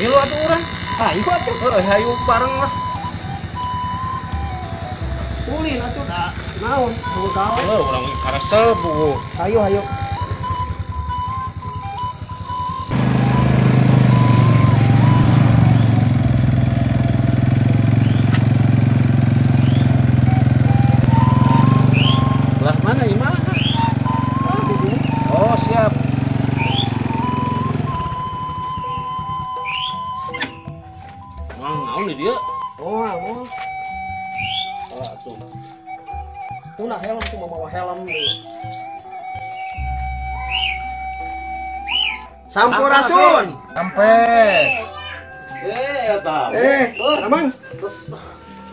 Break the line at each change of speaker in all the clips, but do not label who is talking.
Milu atuh urang.
Hayu atuh.
Heuh, hayu bareng lah.
Ulin atuh da. Naon? Gawe.
Heuh, urang karesep buku.
Hayu hayu.
Belah mana imah?
Oh, di sini.
Oh, siap. Mang naon di dieu?
Oh, mau.
Oh, atuh.
Tuna helm cuma bawa helm nih. Sampurasun.
Sampes.
Eta.
Amang.
Terus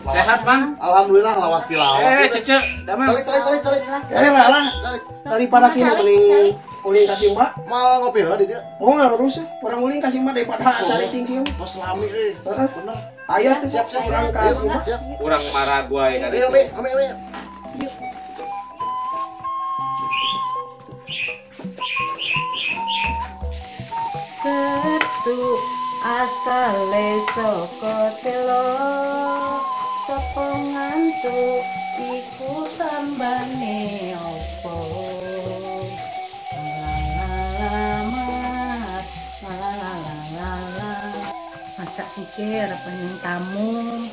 sehat, Bang?
Alhamdulillah lawas di lawas.
Cece, damang.
Calik, calik.
Lah.
Calik.
Daripada kini mending ulin ka Simba.
Mal ngopi heula di dieu.
Oh, ngarurus urang ulin ka Simba daripada cari cingkieu.
Pos lami euy.
Heeh.
Bener.
Ayo tuh
siap, siap.
Urang ka Simba.
Urang Paraguay ka ditu.
Ayo, ame, ame.
Ketuk asale saka telo sapa ngantuk iku tambane opo la mas la la la la masak sithik arep nyang tamu.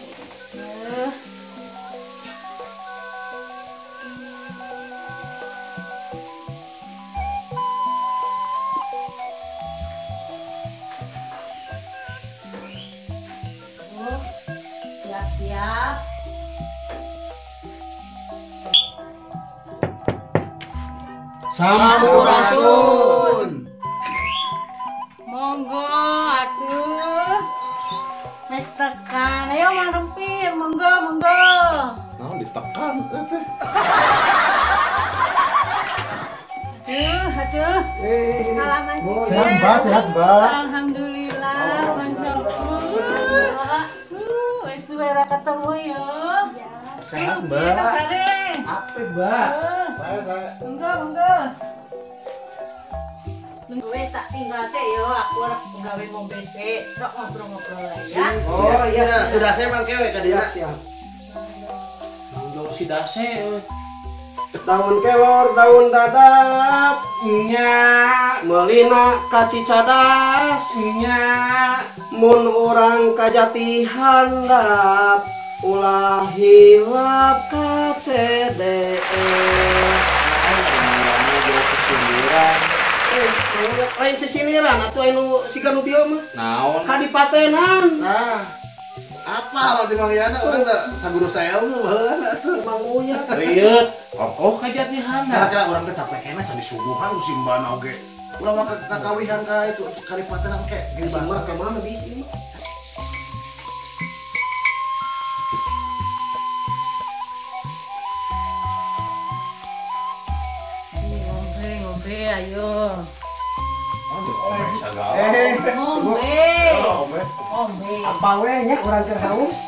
Siap-siap.
Sampurasun.
Monggo aku wis tekan. Ayo Mang Rempir, monggo monggo.
Naon ditekan teh?
Aduh, aduh. Salaman sih.
Sehat, Mbak, sehat, Mbak.
Alhamdulillah, koncoku. Wis suwe ra ketemu yo.
Sehat, Mbak. Apik, Mbak.
Saya.
Monggo, monggo. Wis tak tinggal sik yo, aku arep gawe ngombe sik. Sok ngobrol-ngobrol ae ya.
Oh iya, sudah saya mangke we ka dieu.
Siap.
Mangjo sidase.
Daun kelor, daun dadap,
nya
melina ka Cicadas,
nya
mun urang ka Jati Handap, ulah hilap ka CDE. Lain sesiniran atuh anu siga nu bieu mah.
Naon?
Kadipatenan.
Nah, apa roti Mang Yana urang teh saguru saelmu baheula atuh.
Mang Uya.
Rieut, kokoh ka Jati Handap.
Kira-kira urang teh capek keneh can disuguhan ku simbana oge. Ulah mah kakawihan ka itu kadipatenan ke.
Gini mah ka mana bisi mah.
Ngombe, ngombe ayo.
Ombe sagala.
Ngombe.
Ombe.
Ombe.
Apa we nya urang keur haus?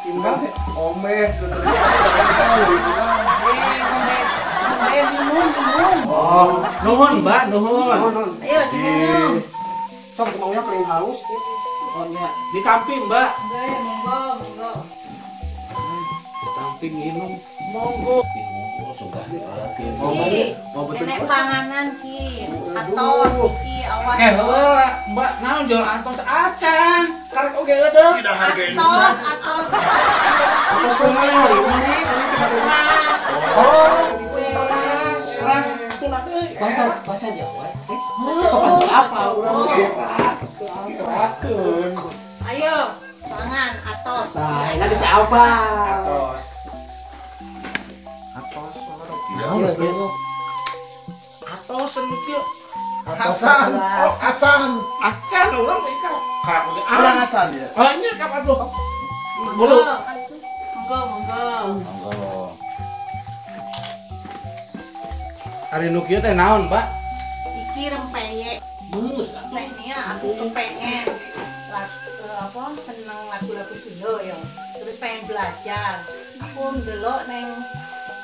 Simba
ombe.
Ngombe, ngombe minum, minum.
Oh, nuhun, Mbak, nuhun.
Ayo minum.
Sok mau nya paling haus.
Oh nya, ditampi, Mbak.
Monggo, monggo, monggo.
Ditampi minum, monggo.
Enek panganan ki, atos iki awas.
Heula, Mbak, naon jual atos acan? Karek oge eudeuk.
Tidak hargain
atos, atos.
Atos kumaha?
Oh, keras tuna deui.
Bahasa Jawa teh. Apa urang
kirakeun.
Ayo, pangan atos.
Nah, ini bisa apa?
Atos.
Atos.
Atos kieu.
Acan. Oh, acan.
Acan urang mah ieu karek oge.
Urang acan ya.
Oh, nya kap atuh.
Monggo. Monggo, monggo.
Monggo. Ari nu kieu teh naon, Mbak?
Iki rempeyek.
Geus atuh.
Nih aku kepengen apa seneng lagu-lagu Sunda ya. Terus pengen belajar. Aku ndelok neng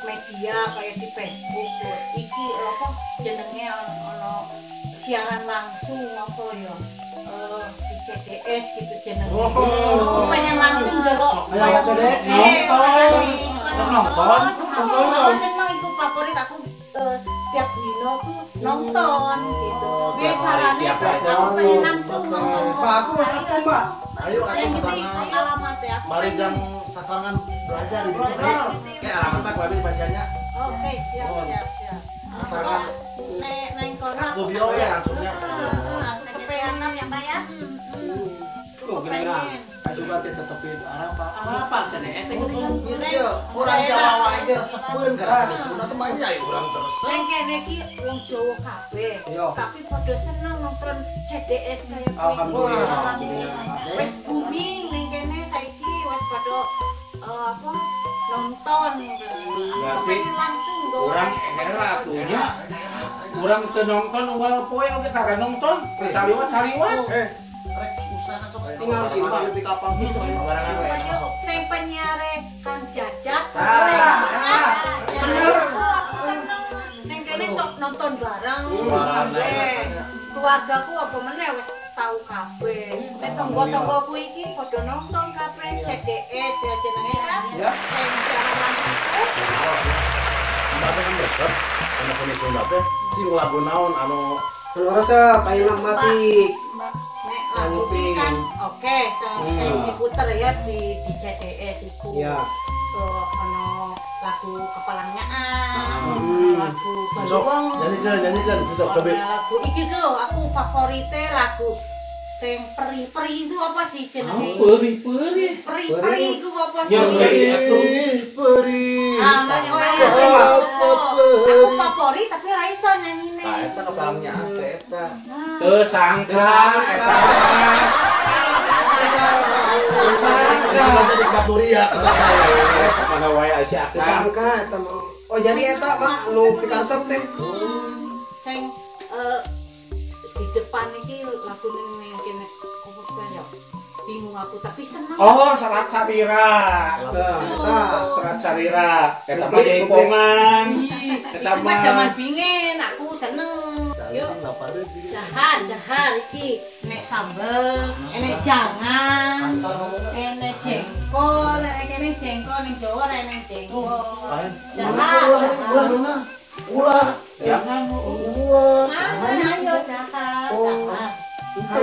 media kayak di Facebook iki apa jenenge ono siaran langsung apa ya di CDE CDS gitu jenenge. Aku pengen langsung delok.
Kayak CDS nonton.
Nonton. Seneng iku favorit aku setiap dino tuh nonton gitu. Piye carane aku pengen langsung nonton.
Pak, aku satu, Mbak.
Ayo aku sasangan.
Alamatnya aku.
Mari jam sasangan belajar gitu kan. Kayak alamatnya aku ambil pasiennya.
Oke, siap siap siap.
Sasangan.
Nek neng kono.
Studio ya langsungnya.
Aku kepengen
ya, Mbak ya.
Tuh gini asup teh tetep Arafah.
Arafah CDS teh gini kan.
Iya, urang Jawa wae ge resepeun kana seni Sunda teh mah nya urang terus.
Neng kene iki wong Jawa kabeh, tapi padha seneng nonton CDS kaya kuwi.
Alhamdulillah.
Wis booming ning kene saiki wis padha apa nonton.
Berarti
langsung
urang era atuh nya. Urang teu nonton unggal poe oge tara nonton. Saliwat-saliwat.
Rek susah kan sok aya
tinggal sih Pak lebih kapal gitu
barengan we masuk.
Sing penyiare Kang Jajat.
Bener.
Aku seneng ning kene sok nonton bareng. Keluargaku apa meneh wis tau kabeh. Nek tangga-tanggaku iki padha nonton kabeh CDS ya jenenge kan. Sing siaran langsung iku.
Mbak kan resep kana seni Sunda teh sing lagu naon anu
resep ayeuna masih
nek lagu iki kan oke sing diputer ya di CDS iku.
Iya.
Ono lagu Kepalangnyaang, lagu Baluweng.
Nyanyikan cocok coba.
Lagu iki ku aku favorite lagu sing peri-peri itu apa sih jenenge?
Peri-peri.
Peri-peri iku apa sih?
Peri.
Ah, aku favorit tapi ora iso nyanyine.
Nah, eta Kepalangnyaang teh eta.
Teu sangka eta.
Sangka jadi
mana wae si akang.
Sangka eta mah. Oh, jadi eta mah nu pikaresep teh.
Sing di depan iki lagu ning kene opo ya? Bingung aku tapi seneng.
Oh, Serat Sarira. Serat Sarira. Eta mah jaipongan. Eta mah
jaman bingen aku seneng. Yuk. Dahar, dahar iki nek sambel, enek jangan, enek jengkol, nek kene jengkol ning Jawa enek jengkol. Dahar.
Ulah.
Jangan
ulah.
Ayo dahar. Dahar.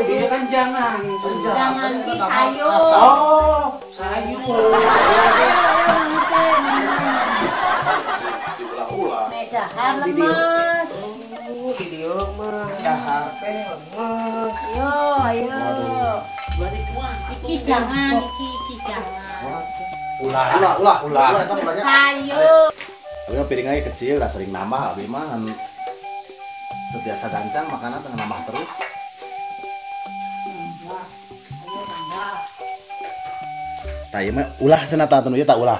Dia kan jangan.
Jangan ki sayur.
Oh, sayur.
Diulah-ulah.
Nek dahar lemes.
Oh, di dieu mah dahar teh lemes.
Ayo, ayo. Iki jangan, iki jangan.
Ulah,
ulah, ulah. Ulah eta banyak.
Sayur.
Abi mah piringnya kecil, lah sering nambah abi mah terbiasa gancang makanan tengah nambah terus. Tah ieu mah ulah cenah tah teu ieu tah ulah.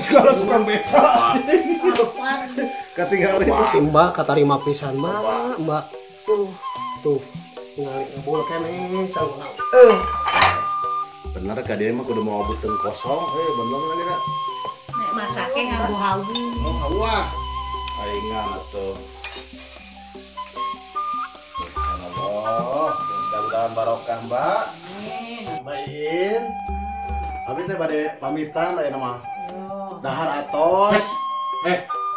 Kalau tukang beca. Ketinggalan itu.
Mbak katarima pisan mah, Mbak. Tuh, tuh. Ningali ngebul keneh sangguna.
Bener ka dia mah kudu mau beuteung kosong, bener kan dia.
Nek masake nganggo hawu.
Oh, hawu ah. Aingan atuh. Subhanallah, mudah-mudahan barokah, Mbak.
Amin.
Mbak Iin. Abi teh bade pamitan aya mah. Dahar atos.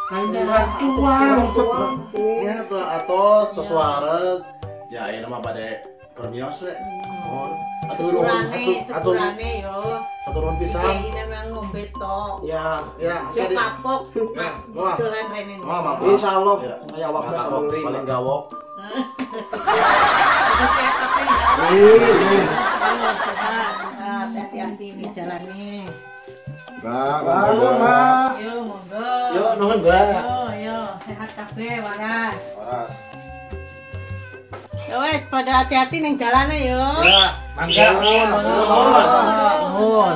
Dahar tuang.
Ya, tuh atos, tos wareg. Ya aya mah bade permios we. Mohon. Atur
sepurane yo.
Atur nuhun pisan.
Iki memang ngombe tok.
Ya,
ya.
Aja kapok. Dolan rene.
Insyaallah aya waktu sama
paling gawok.
Sehat kabeh ya.
Amin.
Hati-hati di jalan nih.
Mbak, monggo, Mbak.
Yo, monggo.
Yo, nuhun, Mbak.
Yo, yo, sehat kabeh, waras.
Waras.
Ya wes, pada hati-hati ning dalane yo.
Ya, mangga.
Nuhun. Nuhun.